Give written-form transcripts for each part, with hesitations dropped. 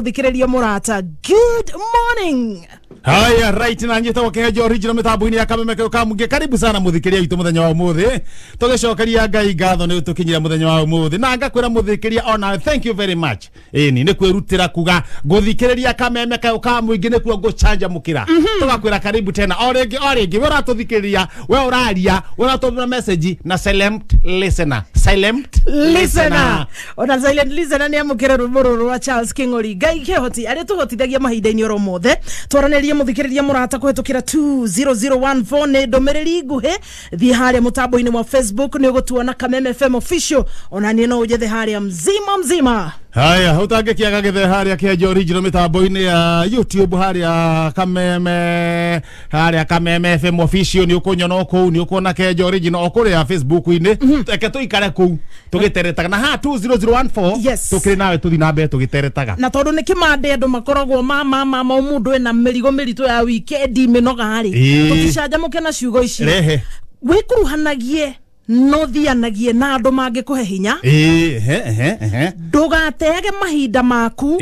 Thikĩrĩria mũrata, good morning. Haya, right, na njĩtagwo Kĩhenjo Original mĩtambo-inĩ ya Kameme kau ka mũingĩ. Karibu sana mũthikĩria witũ mũthenya wa ũmũthĩ. Tũgĩcokeria Ngai ngatho nĩ tũkinyire mũthenya wa ũmũthĩ, na ngakwĩra mũthikĩria ona thank you very much. Ĩni nĩ kwĩrutĩra kuga ngũthikĩrĩria Kameme kau ka mũingĩ nĩkuo ngũcanjamũkĩra. Tũgakwĩra karibu tena o rĩngĩ o rĩngĩ. We ũratũthikĩrĩria, we ũraria, we ũratũmĩra message na silent listener, silent listener. Ona silent listener nĩ amũkĩre rwĩmbo rũrũ rwa Charles King'ori. Ngai kĩhoti arĩa tũhotithagia mahinda-inĩ oro mothe. Twaranĩrie mũthikĩrĩria mũrata kũhetũkĩra 20014, nĩ ndũmĩrĩri nguhĩ. Thiĩ harĩa mũtambo-inĩ wa Facebook nĩ ũgũtuona Kameme FM Official, ona niĩ no ũnjethe harĩa mzima mzima. Haya, utangĩkĩaga gĩthe harĩa Kĩenjo Original mĩtambo-inĩ ya YouTube, harĩa Kameme, harĩa Kameme FM Official nĩ ũkũnyona o kũu, nĩ ũkuona Kĩenjo Original o kũrĩa Facebook-inĩ. Reke tũikare kũu tũgĩteretaga na haha 20014. Tũkĩrĩ nawe tũthiĩ na mbere tũgĩteretaga. Na tondũ nĩ kĩmande andũ makoragwo ma mũndũ ena mĩrigo mĩritũ ya wikendi mĩnoga rĩ, tũticanjamũke na ciugo ici. Rehe. Wĩkuruhanagie no thianagie na andũ mangĩkũhe hinya. Ĩĩ, ehe, ehe, ehe. Ndũgateage mahinda maku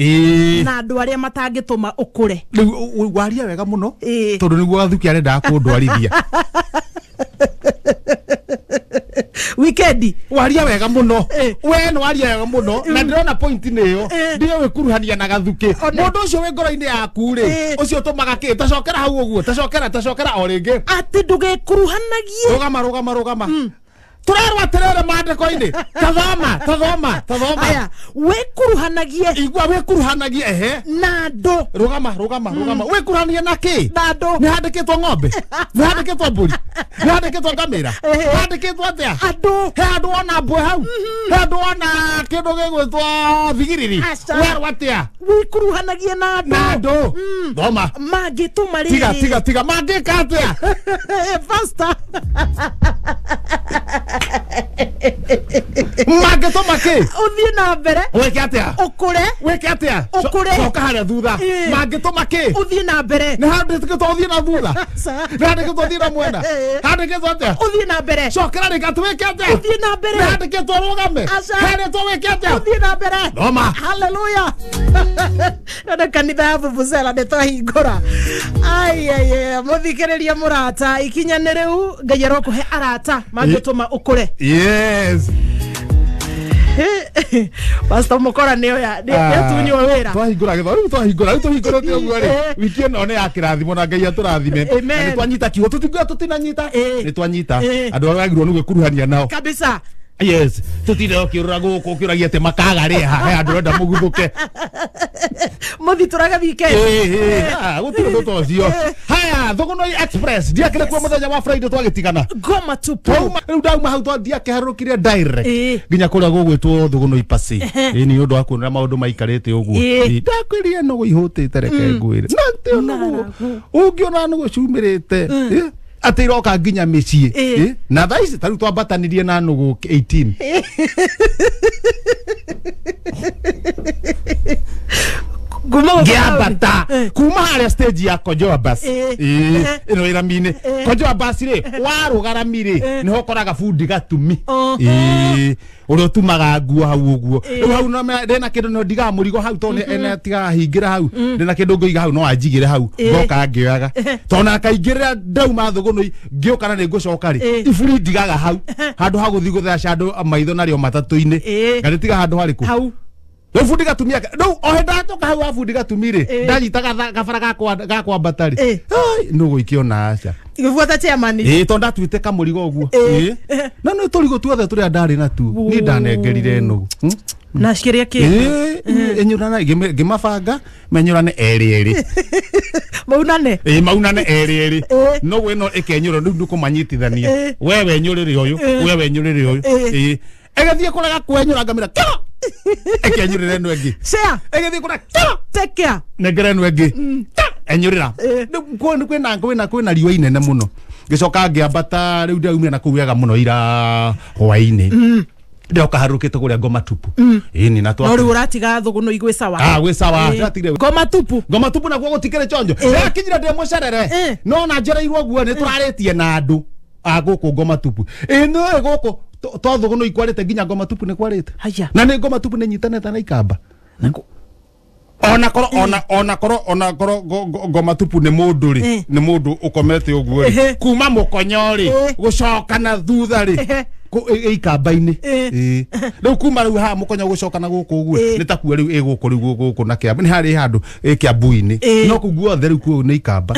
na andũ arĩa matangĩtũma ũkũre. Rĩu waria wega mũno tondũ nĩguo gathuki arendaga kũndwarithia. Wikendi. Waria wega mũno. We nĩ waria wega mũno na ndĩrona point nĩ ĩyo. Ndiyo wĩkuruhania na gathuki. Mũndũ ũcio wĩ ngoro-inĩ yaku rĩ, ũcio ũtũmaga kĩ? Tacokera hau ũguo, tacokera, tacokera o rĩngĩ. Atĩ ndũgekuruhanagie. Rũgama, rũgama, rũgama. Tũrerwo atĩrĩrĩ maandĩko-inĩ, tathoma, tathoma, tathoma. Aya, wĩkuruhanagie. Igua wĩkuruhanagie, ehe. Na andũ. Rũgama, rũgama, rũgama. Wĩkuruhanagie na kĩ? Na andũ. Nĩ handĩkĩtwo ng'ombe? Nĩ handĩkĩtwo mbũri? Nĩ handĩkĩtwo ngamĩra? Handĩkĩtwo atĩa? Andũ. He handũ wona mbwe hau? He handũ wona kĩndũ gĩgwĩtwo thigiriri? Aca. Werwo atĩa? Wĩkuruhanagie na andũ. Na andũ. Thoma. Mangĩtũma rĩrĩ. Tiga, tiga, tiga. Mangĩka atĩa? Pastor. Mangĩtũma kĩ? Ũthiĩ na mbere. Wĩke atĩa? Ũkũre. Wĩke atĩa? Ũkũre. Coka harĩa thutha. Mangĩtũma kĩ? Ũthiĩ na mbere. Nĩ handĩkĩtwo ũthiĩ na thutha. Nĩ handĩkĩtwo ũthiĩ na mwena. Handĩkĩtwo atĩa? Ũthiĩ na mbere. Cokera rĩngĩ atĩ wĩke atĩa? Ũthiĩ na mbere. Nĩ handĩkĩtwo ũrũgame. Aca. Handĩkĩtwo wĩke atĩa? Ũthiĩ na mbere. Thoma. Hallelujah. None kanitha ya vuvuzela nĩ twahingũra. Ai, ai, ai, mũthikĩrĩria mũrata, ikinya nĩ rĩu Ngai arokũhe arata mangĩtũma ũkũre. Yes. Pastor Mukora nĩ oya, nĩ atunywo wĩra. Twahingũra gĩtho, rĩu twahingũra, rĩu tũhingũrĩte ũguo rĩ. Wiki ĩno nĩ ya kĩrathimo na Ngai atũrathime. Amen. Na nĩ twanyita kiugo, tũtingiuga tũtinanyita. Nĩ twanyita. Andũ arĩa wagĩrĩirwo nĩ gwĩkuruhania nao. Kabisa. Yes. Tũtinde ũkĩũrũra gũkũ ũkĩũragia atĩ makaga rĩ ha, he andũ ũrenda mũguthũke. Mũthitũrage weekend. Gũtirĩ ũndũ ta ũcio. Haya, Thũgũnoi Express, ndiakĩrĩ kuo mũthenya wa Friday twagĩtigana. Ngoma tupu. Twauma, rĩu ndauma hau ndiakĩharũrũkire direct. Nginya kũrĩa gũgwĩtwo Thũgũnoi Pasi. Nĩ ũndũ wa kuona maũndũ maikarĩte ũguo. Ndakwĩrire nũgũ ihũtĩte, reke ngwĩre. Na atĩ nũgũ, ũngĩona nũgũ ciumĩrĩte, atĩ iroka nginya mĩciĩ. Na thaa ici ta rĩu twambatanirie na nũgũ 18. Kuma gũkũ Ngĩambata taũni. kuma harĩa stage ya Konjoa bus. Ĩno ĩ rami-inĩ. Konjoa bus rĩ, warũga rami rĩ, nĩho ũkoraga bundi gatumi. Ũrĩa ũtumaga nguo hau ũguo. Rĩu hau no ndĩna kĩndũ no ndigaga mũrigo hau tondũ ene tigaga hingĩra hau. Ndĩna kĩndũ ngũiga hau no anjigĩre hau. Ngoka ngĩoyaga. Tondũ na akaingĩrĩra ndauma Thũgũnũi ngĩũka na nĩ ngũcoka rĩ, iburi ndigaga hau. Handũ ha gũthiĩ gũtheca andũ maitho narĩo matatũ-inĩ. Ngarĩtiga handũ harĩkũ? Hau. Rĩu bundi gatumi ake. Rĩu o hĩndĩ ndatoka hau wa bundi gatumi rĩ, ndanyita gabara ga kwambata rĩ. Ai, nũgũ ikĩona aca. Igĩbuata chairman. Tondũ ndatuĩte kamũrigo ũguo. Na nĩ tũrigo tuothe tũrĩa ndarĩ natuo. Niĩ ndanengerire nũgũ. Na kĩrĩa kĩngĩ. Ĩnyũrana, ngĩmabanga, menyũrane erĩ erĩ. Maunane. Maunane erĩ erĩ. Nũgũ ĩno ĩkenyũra, rĩu ndũkũmanyitithania. We wenyũrĩre ũyũ, we wenyũrĩre ũyũ. Ĩgĩthiĩ kũrega kwenyũra ngamĩra, kĩro! Ĩkenyũrĩra ĩno ĩngĩ. Share. Ĩgĩthiĩ kũrega, kĩro! Take care. Nengera ĩno ĩngĩ. Ta! Enyũrĩra. Rĩu kwĩna riũa inene mũno. Ngĩcoka ngĩambata, rĩu ndĩraumire na kũu wega mũno ira hwaĩ-inĩ. Ndĩroka harũrũkĩte kũrĩa Ngoma Tupu. Ĩni, na No rĩu ũratiga Thũgũnũi gwĩ sawa. Ah, gwĩ sawa. Ndĩratigire Ngoma Tupu. Ngoma Tupu nakuo gũtikĩrĩ chonjo. Ndĩrakinyire ndĩ mũcerere. No na njereirwo ũguo nĩ tũrarĩtie na andũ a gũkũ Ngoma Tupu. Nĩ gũkũ to Thũgũnũi kwarĩte nginya Ngoma Tupu nĩ kwarĩte. Haya. Na nĩ Ngoma Tupu nĩ nyitanĩte na Ikamba. Ona koro ona koro ona koro ngoma tupu nĩ mũndũ rĩ, nĩ mũndũ ũkomete ũguo rĩ, kuma mũkonyo rĩ gũcoka na thutha rĩ ikamba-inĩ. Rĩu kuma rĩu haha mũkonyo gũcoka na gũkũ ũguo nĩ ta kuo rĩu ĩgũkũ rĩu gũkũ na Kĩambu nĩ harĩ handũ Kĩambu-inĩ no kũu guothe rĩu kuo nĩ ikamba.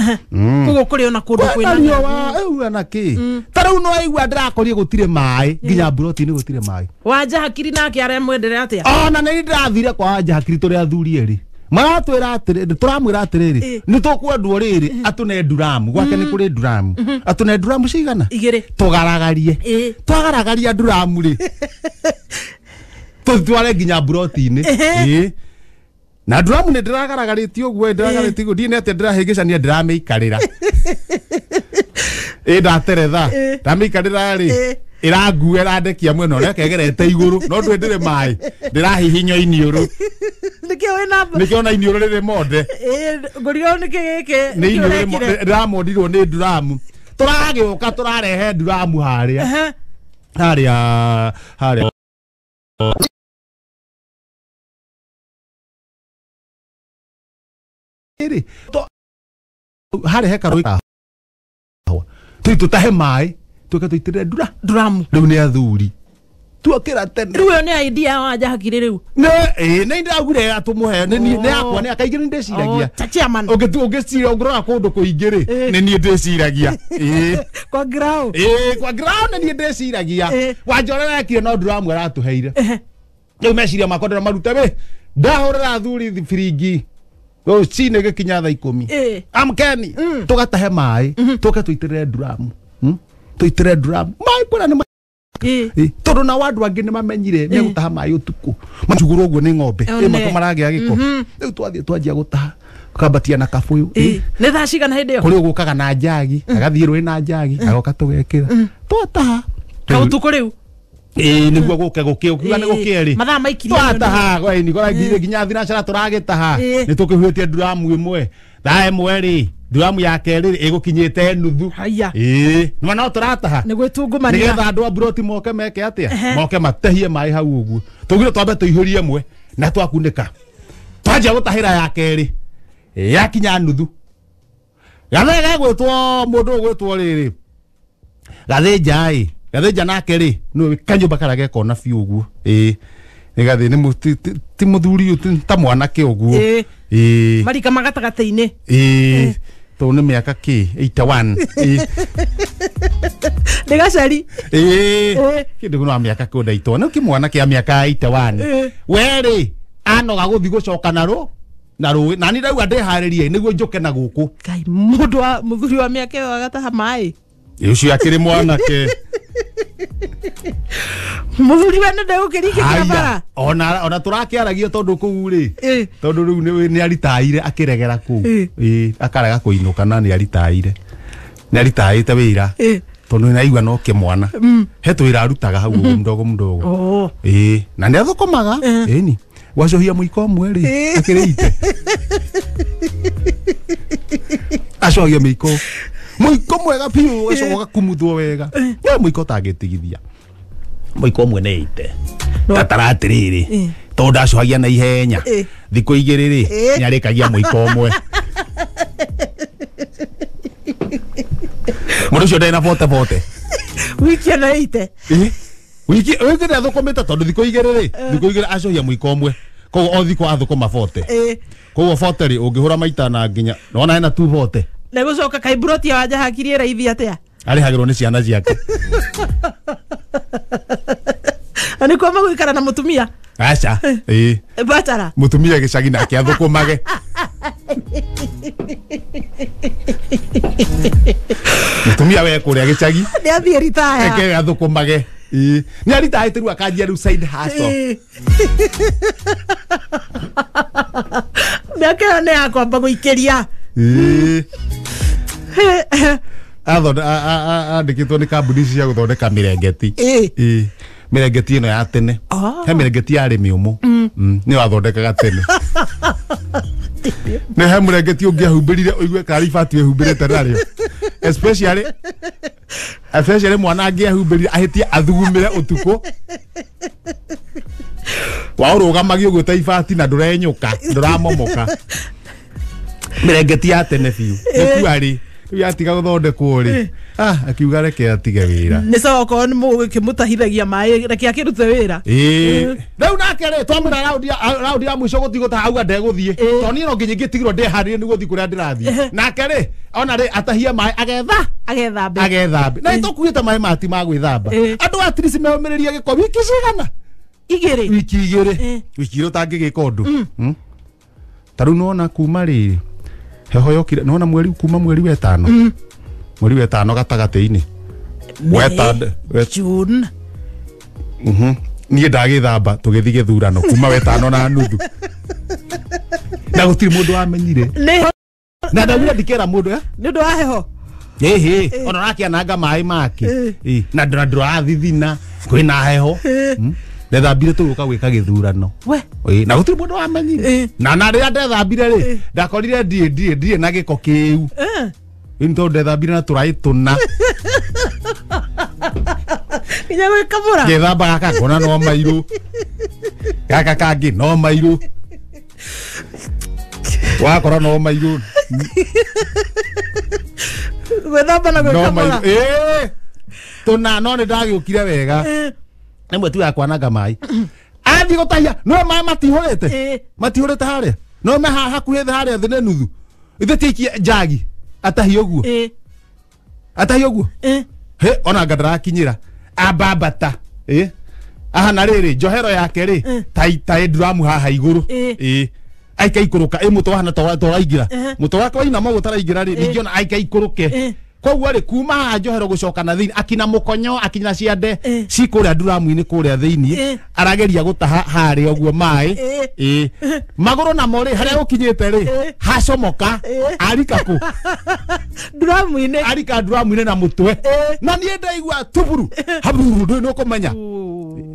Koguo kũrĩ ona kũndũ kwĩna riũa rĩu na kĩ ta rĩu no aigua ndĩrakorie gũtirĩ maĩ nginya mburoti-inĩ gũtirĩ maĩ. Wanja Hakiri nake arĩa mwendere atĩa? Ona nĩ ndĩrathire kwa Wanja Hakiri tũrĩ athuri erĩ maratwĩra atĩrĩ tũramwĩra atĩrĩrĩ nĩ tũkwendwo rĩrĩ atũne nduramu gwake nĩ kũrĩ nduramu atũne nduramu cigana igĩrĩ tũgaragarie twagaragaria nduramu rĩ tũtware nginya mburoti-inĩ na nduramu nĩ ndĩragaragarĩtie ũguo ndĩragarĩtie ũguo ndiĩ atĩa ndĩrahĩngĩcania ndĩramĩikarĩra ĩ ndateretha ndamĩikarĩra rĩ ĩrangue ĩrandekia mwena ũrĩa kegerete igũrũ no ndũĩ ndĩrĩ maĩ ndĩrahihinywo iniũrũ nĩkĩo wĩna nĩkĩo na iniũrũ rĩrĩ monde ngũrigo nĩkĩ gĩkĩ nĩ iniũrũ ndĩramondirwo nĩ nduramu tũragĩũka tũrarehe nduramu harĩa harĩa harĩa harĩa he karũĩ kahũa tũi tũtahe maĩ tuka tuitire nduramu riu ni athuri tuokira tene riu yo ni idea ya Wanja Hakiri riu ne ne ndagure atumuhe ne ni yakwa ne akaingĩ ni ndeciragia ta chairman ũngĩcira ũngĩrora kũndũ kũingĩ rĩ nĩ niĩ ndeciragia kwa ground kwa ground nĩ niĩ ndeciragia Wanja ũrĩa arekire no nduramu aratũheire rĩu meciria makwa ndĩra marute wĩ ndahũrĩra athuri biringi rũcinĩ gĩkinya thaa 10 amkeni tũgatahe maĩ tũke tũitĩrĩre nduramu tuitire nduramu maĩ kwĩna nĩ tondũ na andũ angĩ nĩ mamenyire megũtaha maĩ ũtukũ macugũrwo ũguo nĩ ng'ombe ĩ maragĩa gĩko rĩu twathiĩ twanjia gũtaha tũkambatia na kabũyũ nĩ thaa cigana hĩndĩ ĩyo kũrĩ ũgũkaga na njagi agathiĩ rũĩ na njagi agoka tũgekĩra twataha kaũtukũ rĩu nĩguo gũke gũkĩe ũkiuga nĩ gũkĩe rĩ mathaa maikirie twataha nginya thinacara tũragĩtaha nĩ tũkĩhuĩtie nduramu ĩmwe thaa ĩmwe rĩ nduramu ya kerĩ ĩgũkinyĩte nuthu haya nĩ no tũrataha nĩ gwĩtungumania nĩgetha andũ a mburoti moke meke atĩa moke matehie maĩ hau ũguo tũgire twambe tũihũrie ĩmwe na twakunĩka twanjia gũtahĩra ya kerĩ yakinya nuthu gathee gegwĩtwo mũndũ ũgwĩtwo rĩrĩ Gathĩnja ĩ Gathĩnja nake rĩ nĩwe kanyũmba karĩa gekona biũ ũguo nĩ gathĩ nĩ ti mũthuri ũyũ ta mwanake ũguo marika magatagatĩ-inĩ tondũ nĩ mĩaka kĩ 81 nĩ gacari kĩndũ no mĩaka kũnda 81 nĩ kĩmwana kĩa mĩaka 81 we rĩ anoga gũthiĩ gũcoka na rũ na rũĩ na niĩ ndauga ndĩharĩrie nĩguo njũke na gũkũ Ngai mũndũ wa mũthuri wa mĩaka ĩyo agataha maĩ ũcio akĩrĩ mwanake mũthuri we nĩ ndegũkĩringĩkĩra bara ona tũrakĩaragia tondũ kũu rĩ tondũ rĩu nĩ aritaire akĩregera kũu akarega kũinũka na nĩ aritaire nĩ aritaĩte wĩra tondũ nĩ aigua no kĩmwana he twĩra arutaga hau ũguo mdogo mdogo na nĩ athũkũmaga ĩni gwacũhia mũiko ũmwe rĩ akĩrĩite acohagia mĩiko mũiko mwega biũ ũgacoka ũgakumuthwo wega nĩ mũiko ũtangĩtigithia mũiko ũmwe nĩ ite tatara atĩrĩrĩ tondũ ndacohagia na ihenya thikũ igĩrĩ rĩ nĩ arĩkagia mũiko ũmwe mũndũ ũcio ndarĩ na bote bote wiki na ite wiki wiki nĩ athũkũmĩte tondũ thikũ igĩrĩ rĩ thikũ igĩrĩ acohia mũiko ũmwe koguo o thikũ athũkũma bote koguo bote rĩ ũngĩhũra maita na nginya nona hena tu bote na gũcoka kaĩ mburoti ya Wanja Hakiri ĩraithi atĩa arĩhagĩrwo nĩ ciana ciake na nĩkuo magũikara na mũtumia aca batara mũtumia gĩcagi nake athũkũmage mũtumia we kũrĩa gĩcagi nĩ athiĩ ritaya eke athũkũmage nĩ aritaĩte rĩu akanjia rĩu side hustle mĩaka ĩyo nĩ yakwamba gũikĩria andĩkĩtwo nĩ kambuni cia gũthondeka mĩrengeti mĩrengeti ĩno ya tene he mĩrengeti yarĩ mĩũmũ nĩyo athondekaga tene nĩ he mũrengeti ũngĩahumbĩrire ũigue karĩ ibati wĩhumbĩrĩte narĩo especially mwana angĩahumbĩrire ahĩtie athugumĩre ũtukũ Waũrũgamagia ũguo ta ibati na ndũrenyũka ndũramomoka. Mĩrengeti ya tene biũ nĩkua rĩ rĩu yatiga gũthondekwo rĩ akiuga reke atige wĩra. Nĩ sawa okorwo nĩ mũgũkĩmũtahithagia maĩ reke akĩrute wĩra. Rĩu nake rĩ twamwĩra raundi ya mũico gũthiĩ gũtaha auga ndegũthiĩ tondũ niĩ no nginya ingĩtigirwo ndĩharĩrie nĩguo thiĩ kũrĩa ndĩrathiĩ. Nake rĩ ona rĩ atahie maĩ agetha agethambe na nĩtũkuĩte maĩ mati ma gwĩthamba. Andũ a Trisi meũmĩrĩria gĩko wiki cigana? Igĩrĩ. Wiki igĩrĩ. Wiki igĩrĩ ũtangĩgĩka ũndũ. Ta rĩu nĩwona kuma rĩrĩ heho yokire nĩwona mweri kuma mweri wetano. Mweri wetano gatagatĩ-inĩ. June. Niĩ ndagĩthamba tũgĩthiĩ gĩthurano kuma wetano na nuthu. Na gũtirĩ mũndũ wamenyire. Na ndaugire ndikera mũndũ nĩ ũndũ wa heho. Ĩhĩ ona ũrakĩananga maĩ make. Na ndũrathithina kwĩna heho. Ndethambire tũgũka gwĩka gĩthurano. Na gũtirĩ mũndũ wamenyire. Na rĩrĩa ndethambire rĩ ndakorire ndirĩ na gĩko kĩu. Nĩ tondũ ndethambire na tũraĩ tũna. Nginya gwĩkamũra. Ngĩthamba gaka ngona no mairũ. Gaka kangĩ no mairũ. Wakora no mairũ. Gwĩthamba na gwĩkamũra. Tũna no nĩ ndagĩũkire wega. Rĩmwe tu ya kwananga maĩ. Athiĩ gũtahia no maĩ matihũrĩte. Matihũrĩte harĩa. No me hakuhĩ harĩa thĩ nĩ nuthu. Ithe tiikie njagi atahia ũguo. Atahia ũguo. He ona anga ndarakinyĩra. Ambambata. Aha na rĩrĩ njohero yake rĩ ta nduramu haha igũrũ. Aikaikũrũka mũtwe wahana ta ũraingĩra. Mũtwe wake wainama ũguo taraingĩra rĩ ningĩ ona aikaikũrũke. Koguo rĩ kuma haha njohero gũcoka na thĩinĩ akina mũkonyo akina ciande ci kũrĩa nduramu-inĩ kũrĩa thĩinĩ arageria gũtaha harĩa ũguo maĩ. Magũrũ namo rĩ harĩa gũkinyĩte rĩ hacomoka arika kũ nduramu-inĩ arika nduramu-inĩ na mũtwe. Na niĩ ndaigua tuburu haburu ndũĩ nĩ ũkũmenya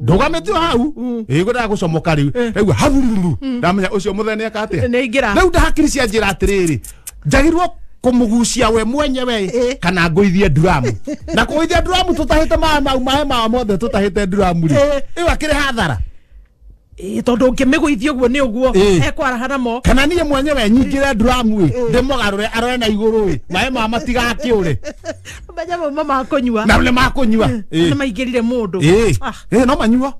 ndũgamĩtio hau ngwendaga gũcomoka rĩu ndaigua haburu ndamenya ũcio mũthee nĩeka atĩa rĩu ndahakiri cianjĩra atĩrĩrĩ njagĩrĩirwo kũmũgucia we mwenyewe kana ngũithie nduramu. Na kũgũithia nduramu tũtahĩte maĩ mau maĩ mao mothe tũtahĩte nduramu rĩ ĩyo akĩrĩ hathara. Tondũ ũngĩmĩgũithia ũguo nĩ ũguo ekwaraha namo. Kana niĩ mwenyewe nyingĩre nduramu ĩ ndĩmũgarũre arore na igũrũ ĩ maĩ mao matigakĩũre. Menya mauma ma kũnyua. Na nĩ makũnyua. Nĩ maingĩrire mũndũ. No manyua.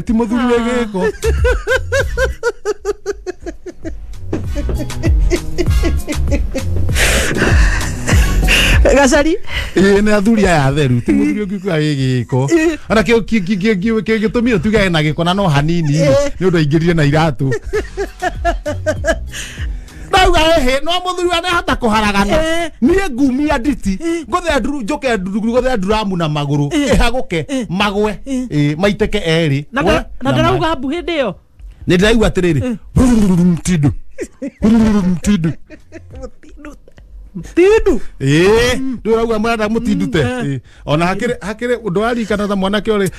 Ti mũthuri wĩ gĩko. Gacari nĩ athuri aya atheru ti mũthuri ũngiuga wĩ gĩko. Ona kĩo gĩtũmire tuge na gĩko na no hanini nĩ ũndũ aingĩrire na iratũ. Ndauga ĩhĩ no mũthuri anahota kũharagana. Niĩ ngumia nditi ngũthea njũke ngũthea nduramu na magũrũ ĩhagũke magwe maitĩke erĩ. Na ndarauga mbu hĩndĩ ĩyo. Nĩ ndĩraigua atĩrĩrĩ mtindu mtindu mtindu. Ndũrauga mwana mũtindu te. Ona hakĩrĩ ũndũ warikana ta mwanake ũrĩ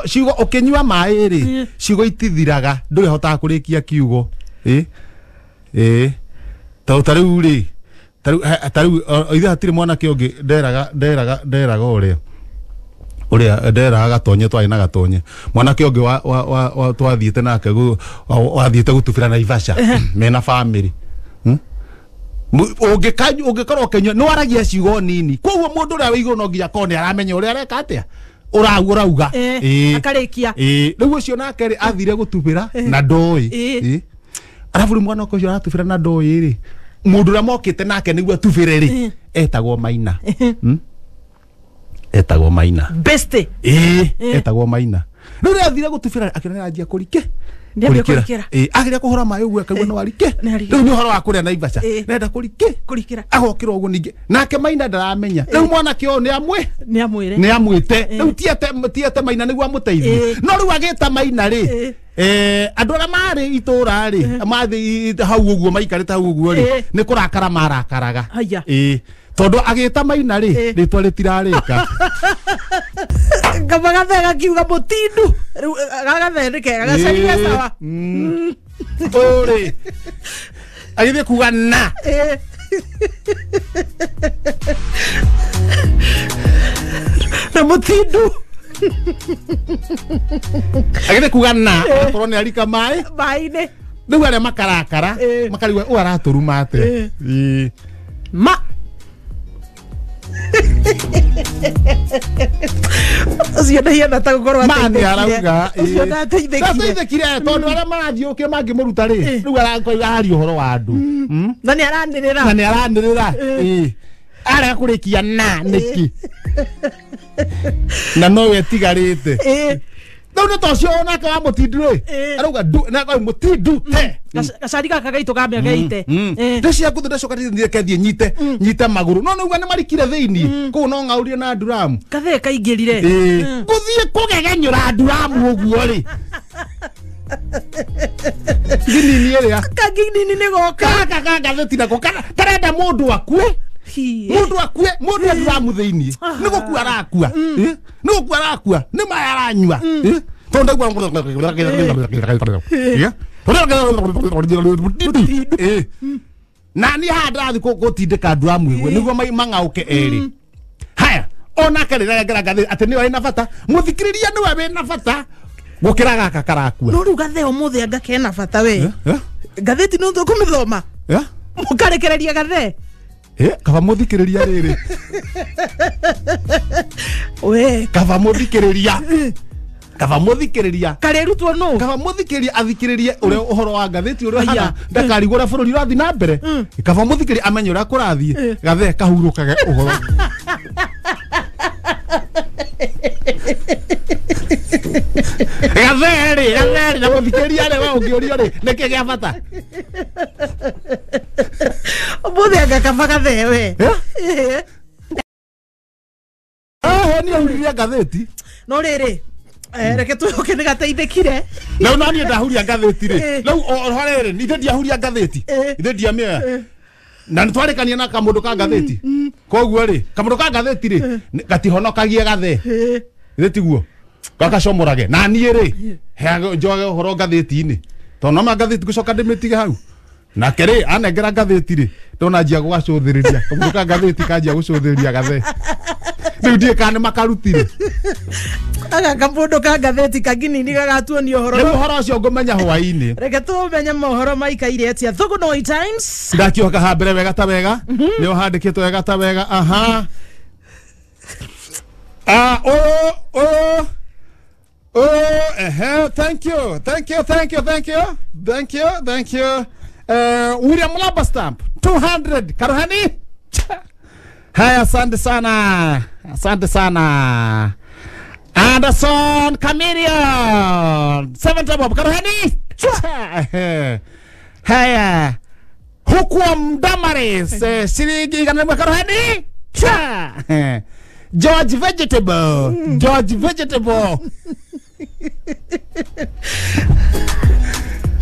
ciugo ũkĩnyua maĩ rĩ ciugo itithiraga ndũrĩhotaga kũrĩkia kiugo. Ta rĩu rĩ ta rĩu ithe hatirĩ mwanake ũngĩ nderaga ũrĩa ũrĩa nderaga Gatonye twarĩ na Gatonye mwanake ũngĩ wa twathiĩte nake wathiĩte gũtubĩra Naivasha mena family. Ũngĩkorwo ũkĩnyua nĩ waragia ciugo nini koguo mũndũ ũrĩa wĩ igũrũ no nginya akorwo nĩ aramenya ũrĩa areka atĩa ũrauga akarĩkia. Rĩu ũcio nake rĩ athire gũtubĩra na ndoĩ. Arabu rĩu mwanake ũcio aratubĩra na ndoĩ rĩ mũndũ ũrĩa mokĩte nake nĩguo atubĩre rĩ etagwo Maina. Etagwo Maina. Beste. Etagwo Maina. Rĩu rĩrĩa athire gũtubĩra akĩona anjia kũrike. Ageria kũhũra maĩ ũguo akaigua no arike. Rĩu nĩ ũhoro wa kũrĩa Naivasha. Nenda kũrike. Agokĩra ũguo ningĩ. Nake Maina ndaramenya. Rĩu mwanake ũyũ nĩ amwĩte. Rĩu tiete Maina nĩguo amũteithie. No rĩu agĩta Maina rĩ andũ arĩa marĩ itũra rĩ mathiĩ hau ũguo maikarĩte hau ũguo rĩ nĩ kũrakara marakaraga. Tondũ agĩta Maina rĩ rĩtwa rĩtirarĩka. Kaba gathee gakiuga mũtindu rĩu gagathee nĩ kega gacari ge sawa. Ũrĩ agĩthiĩ kuga na na mũtindu. Agĩte kuga na akorwo nĩ arika maĩ maĩ-inĩ rĩu arĩa makarakara makarigwo ũyũ aratũruma atĩa. Ma ũcio ndahiana ta gũkorwo ateithĩkire. Ũcio ndateithĩkire tondũ arĩa marathiũkire mangĩmũruta rĩ rĩu araria ũhoro wa andũ na nĩ aranĩrĩra na nĩ aranĩrĩra arega kũrĩkia na nĩkĩ na nowe etigarĩte rĩu nĩ ta ũcio onake wa mũtindu rĩ arauga mũtindu te gacari gaka gaitũ ka mĩaka ite ndecia ngũthũ ndacoka ndĩke nyite nyite magũrũ no nĩuga nĩ marikire thĩinĩ kũu no ng'aurie na nduramu gathee kaingĩrire ngũthiĩ kũgegenyũra nduramu ũguo rĩ nginini ĩrĩa kanginini nĩ goka gaka ka ngathĩti nako karenda mũndũ akue mundu akue mundu nduramu thiini ni gukua arakua ni gukua arakua ni maya aranyua tondu na ni haha ndĩrathiĩ gũtindĩka nduramu ĩgwe nĩguo mang'aũke erĩ haya onake rĩrarengera ngathĩti atĩ nĩwe wĩna bata mũthikĩrĩria nĩwe wĩna bata gũkĩra gaka karakua no rĩu gathee ũmũthĩ anga kena bata we ngathĩti nĩ ũkũmĩthoma mũkarekereria gathee kaba mũthikĩrĩria rĩrĩ we kaba mũthikĩrĩria kaba mũthikĩrĩria karĩrutwo nũ kaba mũthikĩrĩria athikĩrĩrie ũrĩa ũhoro wa ngathĩti ũrĩa hana ndakarigwo ũrĩa bũrũri ũrathiĩ na mbere kaba mũthikĩrĩria amenye ũrĩa kũrathiĩ gathee kahurũkage ũhoro gathee rĩ gathee rĩ na mũthikĩrĩria rĩ we ũngĩũrio rĩ nĩkĩ gĩa bata ũmũthĩ anga kaba gathee we nĩ ahuririe ngathĩti no rĩrĩ reke twĩhoke nĩ gateithĩkire rĩu naniĩ ndahuria ngathĩti rĩ rĩu oho rĩrĩ ithe ndiahuria ngathĩti ithe ndiamĩoya na nĩ twarĩkania na kamũndũ ka ngathĩti koguo rĩ kamũndũ ka ngathĩti rĩ gatihonokagie gathee ithe tiguo gakacomorage na niĩ rĩ njoge ũhoro ngathĩti-inĩ tondũ no ma ngathĩti ngũcoka ndĩmĩtige hau nake rĩ anengera ngathĩti rĩ ndona njia gũgacũthĩrĩria kamũndũ ka ngathĩti kanjia gũcũthĩrĩria gathee rĩu ndiũĩ kana nĩ makarutire aka kamũndũ ka ngathĩti kanginini gagatuonia ũhoro rĩu ũhoro ũcio ngũmenya hwaĩ-inĩ reke tũmenye mohoro maikaire atĩa Thugunoi Times ndakĩoka ha mbere wega ta wega nĩ ũhandĩkĩtwo wega ta wega aha thank you thank you thank you thank you thank you thank you William Laba stamp 200 karuhani haya asante sana asante sana Anderson Chameleon 7 bob karuhani haya hukuwa Mdamaris shilingi 100 karuhani George Vegetable George Vegetable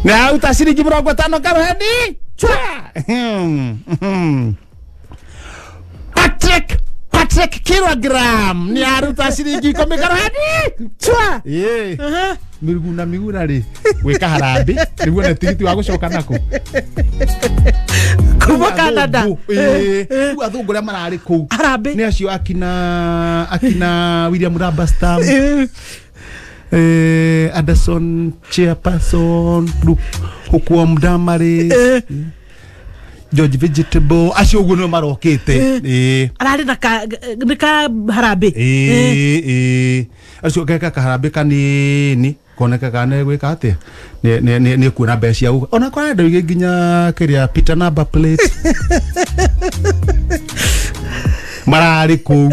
na uta shilingi 50 karuhani Patrick kilogram ni aruta shilingi 10 karuhani chwa miguna miguna rĩ gwĩka harambĩ nĩguo na tigiti wa gũcoka nako kuma Canada rĩu athũngũ arĩa mararĩ kũu harambĩ nĩ acio akina William Rabastam Anderson chairperson hukuwa Mdamari George Vegetable acio ũguo nĩo marokĩte ararĩ na nĩ ka harambĩ acio geka kaharambĩ kanini koneka kana nĩ gwĩka atĩa nĩ kuona mbeca cia gũka ona kwarenda igĩ nginya kĩrĩa Peter number plate mararĩ kũu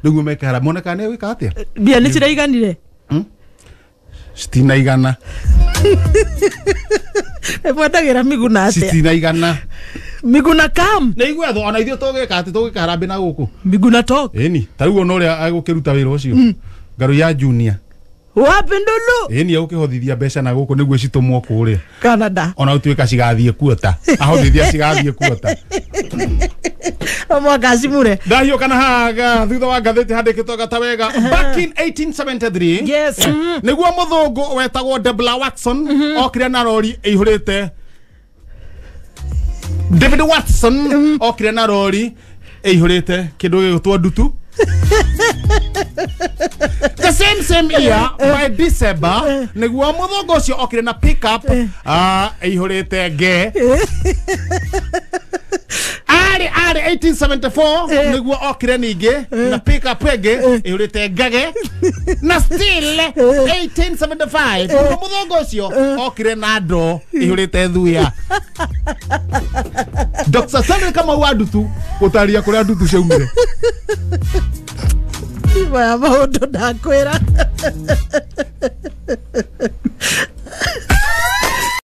nĩguo meka harambĩ moneka nĩ gwĩka atĩa mbia nĩ ciraiganire citinaigana mwendagĩra miguna atĩa citinaigana miguna kam nĩ igua ona ithuĩ tũgĩka atĩ tũgĩka harambĩ na gũkũ miguna talk ĩni ta rĩu ona ũrĩa agũkĩruta wĩra ũcio Ngaru ya Junior wapi ndulu ĩni agũkĩhothithia mbeca na gũkũ nĩguo citũmwo kũrĩa Canada ona gũtuĩka cigathiĩ kuota ahothithia cigathiĩ kuota no mwaka acimure ndahiũka na haha thutha wa ngathĩti handĩkĩtwo gata wega back in 1873 yes nĩguo mũthũngũ wetagwo Debla Watson okire na rori ĩihũrĩte David Watson okire na rori ĩihũrĩte kĩndũ gĩgũtwo ndutu The same year by December niguo muthungu ucio okire na pickup ihurite nge ari 1874 niguo okire ningi na pickup ĩngĩ ihurite ngage na still 1875 niguo muthungu ucio okire na ndoo ihurite thuya. Dr. Stanley Kamau wa ndutu gutaria kuria ndutu ciaumire. Maya maũndũ ndakwĩra.